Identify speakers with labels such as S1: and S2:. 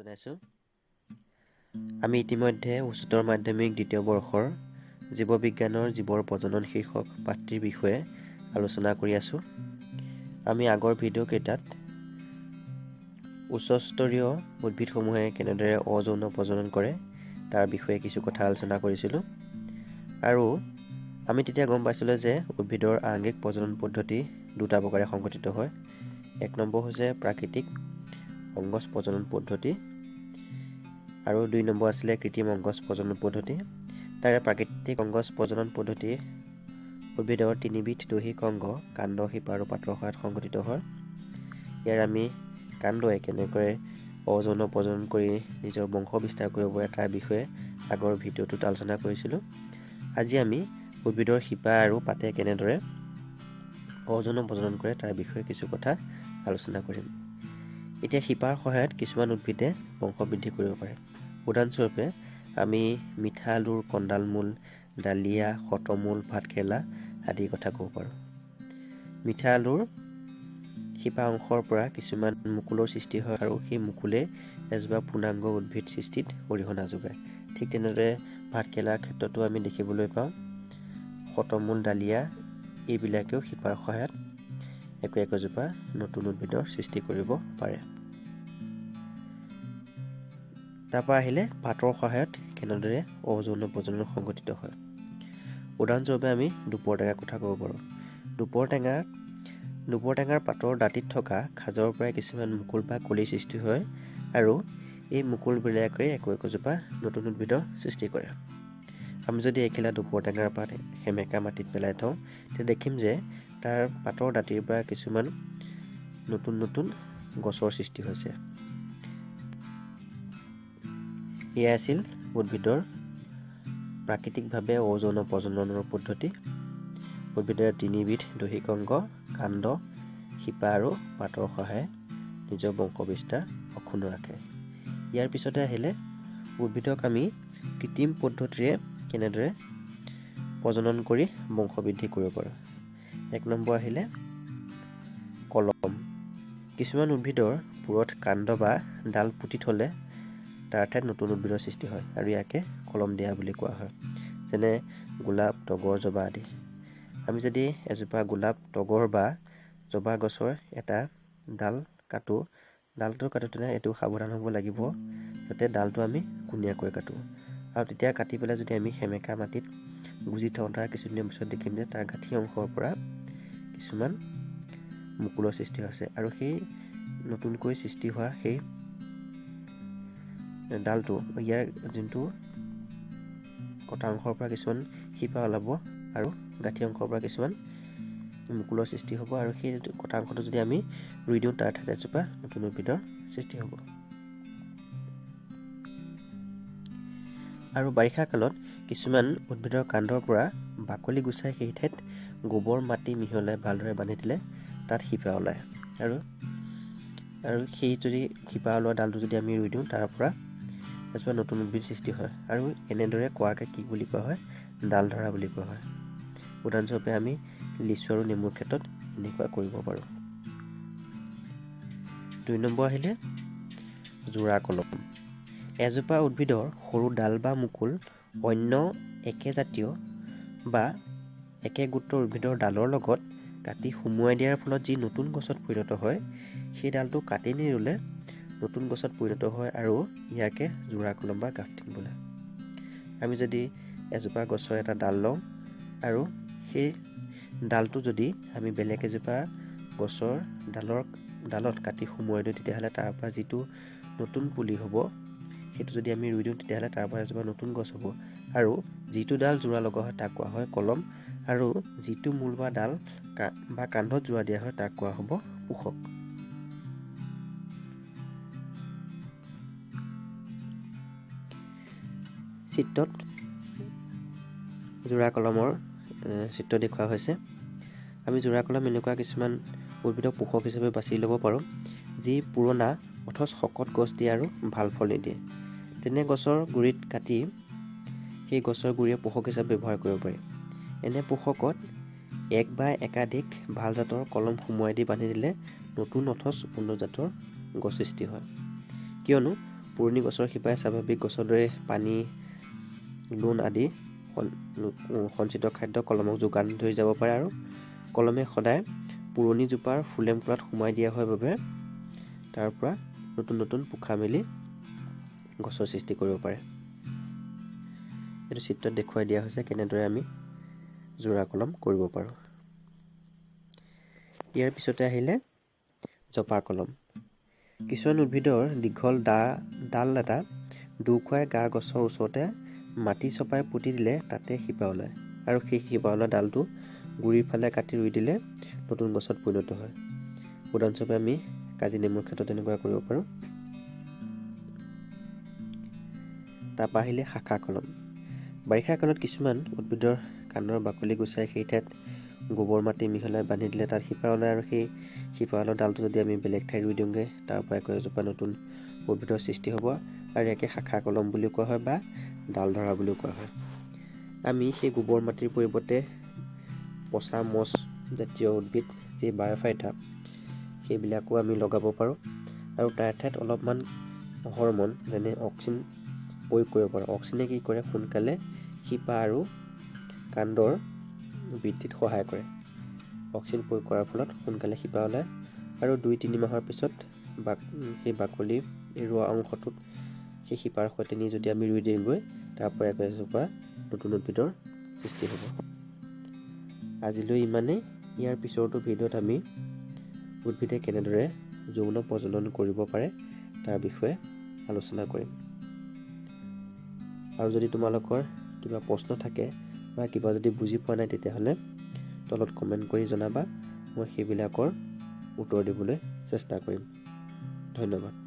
S1: জনাইছোঁ। আমি ইতিমধ্যে উচ্চতৰ মাধ্যমিক দ্বিতীয় বৰ্ষৰ জীৱবিজ্ঞানৰ জীৱৰ প্ৰজনন শীৰ্ষক পাঠটিৰ বিষয়ে আলোচনা কৰি আছোঁ। আমি আগৰ ভিডিঅ'কেইটাত উচ্চস্তৰীয় উদ্ভিদসমূহে কেনেদৰে অযৌন প্ৰজনন কৰে তাৰ বিষয়ে কিছু কথা আলোচনা কৰিছিলোঁ, আৰু আমি তেতিয়া গম পাইছিলোঁ যে উদ্ভিদৰ আংগিক প্ৰজনন পদ্ধতি দুটা প্ৰকাৰে সংঘটিত হয়। এক নম্বৰ হৈছে প্ৰাকৃতিক অংগজ প্ৰজনন পদ্ধতি আৰু দুই নম্বৰ আছিলে কৃত্ৰিম অংগজ প্ৰজনন পদ্ধতি। তাৰে প্ৰাকৃতিক অংগজ প্ৰজনন পদ্ধতি উদ্ভিদৰ তিনিবিধ দৈহিক অংগ কাণ্ড, শিপা আৰু পাতৰ সহায়ত সংঘটিত হয়। ইয়াৰ আমি কাণ্ডই কেনেকৈ অযৌন প্ৰজনন কৰি নিজৰ বংশ বিস্তাৰ কৰিব পাৰে তাৰ বিষয়ে আগৰ ভিডিঅ'টোত আলোচনা কৰিছিলোঁ। আজি আমি উদ্ভিদৰ শিপা আৰু পাতে কেনেদৰে অযৌন প্ৰজনন কৰে তাৰ বিষয়ে কিছু কথা আলোচনা কৰিম। এতিয়া শিপাৰ সহায়ত কিছুমান উদ্ভিদে বংশ বৃদ্ধি কৰিব পাৰে। উদাহৰণস্বৰূপে আমি মিঠা আলুৰ কন্দালমূল, ডালিয়া, শতমূল, ভাতকেৰেলা আদিৰ কথা ক'ব পাৰোঁ। মিঠা আলুৰ শিপা অংশৰ পৰা কিছুমান মুকুলৰ সৃষ্টি হয় আৰু সেই মুকুলে এজোপা পূৰ্ণাংগ উদ্ভিদ সৃষ্টিত অৰিহণা যোগায়। ঠিক তেনেদৰে ভাতকেৰেলাৰ ক্ষেত্ৰতো আমি দেখিবলৈ পাওঁ শতমূল, ডালিয়া এইবিলাকেও শিপাৰ সহায়ত একো একোজোপা নতুন উদ্ভিদৰ সৃষ্টি কৰিব পাৰে। তাৰপৰা আহিলে পাতৰ সহায়ত কেনেদৰে অযৌন প্ৰজনন সংঘটিত হয়। উদাহৰণস্বৰূপে আমি দুপৰ টেঙাৰ কথা ক'ব পাৰোঁ। দুপৰ টেঙাৰ পাতৰ দাঁতিত থকা খাজৰ পৰাই কিছুমান মুকুল বা কলিৰ সৃষ্টি হয় আৰু এই মুকুলবিলাকে একো একোজোপা নতুন উদ্ভিদৰ সৃষ্টি কৰে। আমি যদি এখিলা দুপৰ টেঙাৰ পাত সেমেকা মাটিত পেলাই থওঁ তেতিয়া দেখিম যে তাৰ পাতৰ দাঁতিৰ পৰা কিছুমান নতুন নতুন গছৰ সৃষ্টি হৈছে। এয়া আছিল উদ্ভিদৰ প্ৰাকৃতিকভাৱে অযৌন প্ৰজননৰ পদ্ধতি। উদ্ভিদৰ তিনিবিধ দৈহিক অংগ কাণ্ড, শিপা আৰু পাতৰ সহায়ে নিজৰ বংশ বিস্তাৰ অক্ষুণ্ণ ৰাখে। ইয়াৰ পিছতে আহিলে উদ্ভিদক আমি কৃত্ৰিম পদ্ধতিৰে কেনেদৰে প্ৰজনন কৰি বংশ বৃদ্ধি কৰিব পাৰোঁ। এক নম্বৰ আহিলে কলম। কিছুমান উদ্ভিদৰ পূৰঠ কাণ্ড বা ডাল পুতি থ'লে তাৰ ঠাইত নতুন উদ্ভিদৰ সৃষ্টি হয় আৰু ইয়াকে কলম দিয়া বুলি কোৱা হয়, যেনে গোলাপ, তগৰ, জবা আদি। আমি যদি এজোপা গোলাপ, তগৰ বা জবা গছৰ এটা ডাল কাটো, ডালটো কাটোতে এইটো সাৱধান হ'ব লাগিব যাতে ডালটো আমি কোণীয়াকৈ কাটো, আৰু তেতিয়া কাটি পেলাই যদি আমি সেমেকা মাটিত গুজি থওঁ তাৰ কিছুদিনৰ পিছত দেখিম যে তাৰ গাঁঠি অংশৰ পৰা কিছুমান মুকুলৰ সৃষ্টি হৈছে আৰু সেই নতুনকৈ সৃষ্টি হোৱা সেই ডালটো ইয়াৰ যোনটো কটা অংশৰ পৰা কিছুমান শিপা ওলাব আৰু গাঁঠি অংশৰ পৰা কিছুমান মুকুলৰ সৃষ্টি হ'ব আৰু সেই কটা অংশটো যদি আমি ৰুই দিওঁ তাৰ ঠাইত এজোপা নতুন উদ্ভিদৰ সৃষ্টি হ'ব। আৰু বাৰিষা কালত কিছুমান উদ্ভিদৰ কাণ্ডৰ পৰা বাকলি গুচাই সেই ঠাইত গোবৰ মাটি মিহলাই ভালদৰে বান্ধি দিলে তাত শিপা ওলায় আৰু আৰু সেই যদি শিপা ওলোৱা ডালটো যদি আমি ৰুই দিওঁ তাৰ পৰা এজোপা নতুন উদ্ভিদ সৃষ্টি হয় আৰু এনেদৰে কোৱাকে কি বুলি কোৱা হয়, ডাল ধৰা বুলি কোৱা হয়। উদাহৰণস্বৰূপে আমি লিচু আৰু নেমুৰ ক্ষেত্ৰত এনেকুৱা কৰিব পাৰোঁ। দুই নম্বৰ আহিলে যোৰা কলম। এজোপা উদ্ভিদৰ সৰু ডাল বা মুকুল অন্য একেজাতীয় বা একে গোত্ৰৰ উদ্ভিদৰ ডালৰ লগত কাটি সুমুৱাই দিয়াৰ ফলত যি নতুন গছত পৰিণত হয় সেই ডালটো কাটি নিৰুলে নতুন গছত পৰিণত হয় আৰু ইয়াকে যোৰা কলম বা গ্ৰাফটিং বোলে। আমি যদি এজোপা গছৰ এটা ডাল লওঁ আৰু সেই ডালটো যদি আমি বেলেগ এজোপা গছৰ ডালত কাটি সুমুৱাই দিওঁ তেতিয়াহ'লে তাৰ পৰা যিটো নতুন পুলি হ'ব সেইটো যদি আমি ৰুই দিওঁ তেতিয়াহ'লে তাৰ পৰা এজোপা নতুন গছ হ'ব আৰু যিটো ডাল যোৰা লগা হয় তাক কোৱা হয় কলম আৰু যিটো মূল বা ডাল বা কান্ধত যোৰা দিয়া হয় তাক কোৱা হ'ব পোষক। চিত্ৰত যোৰা কলমৰ চিত্ৰ দেখুওৱা হৈছে। আমি যোৰা কলম এনেকুৱা কিছুমান উদ্ভিদক পোষক হিচাপে বাছি ল'ব পাৰোঁ যি পুৰণা অথচ শকত গছ দিয়ে আৰু ভাল ফল নিদিয়ে। তেনে গছৰ গুৰিত কাটি সেই গছৰ গুৰিয়ে পোষক হিচাপে ব্যৱহাৰ কৰিব পাৰি। এনে পোষকত এক বা একাধিক ভাল জাতৰ কলম সুমুৱাই দি বান্ধি দিলে নতুন অথচ উন্নত জাতৰ গছ সৃষ্টি হয়। কিয়নো পুৰণি গছৰ শিপাই স্বাভাৱিক গছৰ দৰে পানী, লোণ আদি সঞ্চিত খাদ্য কলমক যোগান ধৰি যাব পাৰে আৰু কলমে সদায় পুৰণি জোপাৰ ফুলেম কুৰাত সোমাই দিয়া হয় বাবে তাৰ পৰা নতুন নতুন পোখা মেলি গছৰ সৃষ্টি কৰিব পাৰে। এইটো চিত্ৰত দেখুৱাই দিয়া হৈছে কেনেদৰে আমি যোৰা কলম কৰিব পাৰোঁ। ইয়াৰ পিছতে আহিলে জপা কলম। কিছুমান উদ্ভিদৰ দীঘল ডাল এটা দু খুৱাই গা গছৰ ওচৰতে মাটি চপাই পুতি দিলে তাতে শিপা ওলায় আৰু সেই শিপা ওলোৱা ডালটো গুৰিৰ ফালে কাটি ৰুই দিলে নতুন গছত পৰিণত হয়। উদাহৰণস্বৰূপে আমি কাজি নেমুৰ ক্ষেত্ৰত তেনেকুৱা কৰিব পাৰোঁ। তাৰপৰা আহিলে শাখা কলম। বাৰিষা কালত কিছুমান উদ্ভিদৰ কাণ্ডৰ বাকলি গুচাই সেই ঠাইত গোবৰ মাটি মিহলাই বান্ধি দিলে তাত শিপা ওলায় আৰু সেই শিপা ওলোৱা ডালটো যদি আমি বেলেগ ঠাইত ৰুই দিওঁগৈ তাৰ পৰা আকৌ এজোপা নতুন উদ্ভিদৰ সৃষ্টি হ'ব আৰু ইয়াকে শাখা কলম বুলিও কোৱা হয় বা ডাল ধৰা বুলিও কোৱা হয়। আমি সেই গোবৰ মাটিৰ পৰিৱৰ্তে পচা মছ জাতীয় উদ্ভিদ যি বায়'ফাইটা সেইবিলাকো আমি লগাব পাৰোঁ আৰু তাৰ ঠাইত অলপমান হৰমন যেনে অক্সিন প্ৰয়োগ কৰিব পাৰোঁ। অক্সিনে কি কৰে, সোনকালে শিপা আৰু কাণ্ডৰ বৃদ্ধিত সহায় কৰে। অক্সিন প্ৰয়োগ কৰাৰ ফলত সোনকালে শিপা ওলায় আৰু 2-3 মাহৰ পিছত সেই বাকলি এৰুৱা অংশটোত সেই শিপাৰ সৈতে নি যদি আমি ৰুই দিওঁগৈ তাৰ পৰা আকৌ এজোপা নতুন উদ্ভিদৰ সৃষ্টি হ'ব। আজিলৈ ইমানেই। ইয়াৰ পিছৰটো ভিডিঅ'ত আমি উদ্ভিদে কেনেদৰে যৌন প্ৰজনন কৰিব পাৰে তাৰ বিষয়ে আলোচনা কৰিম। আৰু যদি তোমালোকৰ কিবা প্ৰশ্ন থাকে বা কিবা যদি বুজি পোৱা নাই তেতিয়াহ'লে তলত কমেণ্ট কৰি জনাবা, মই সেইবিলাকৰ উত্তৰ দিবলৈ চেষ্টা কৰিম। ধন্যবাদ।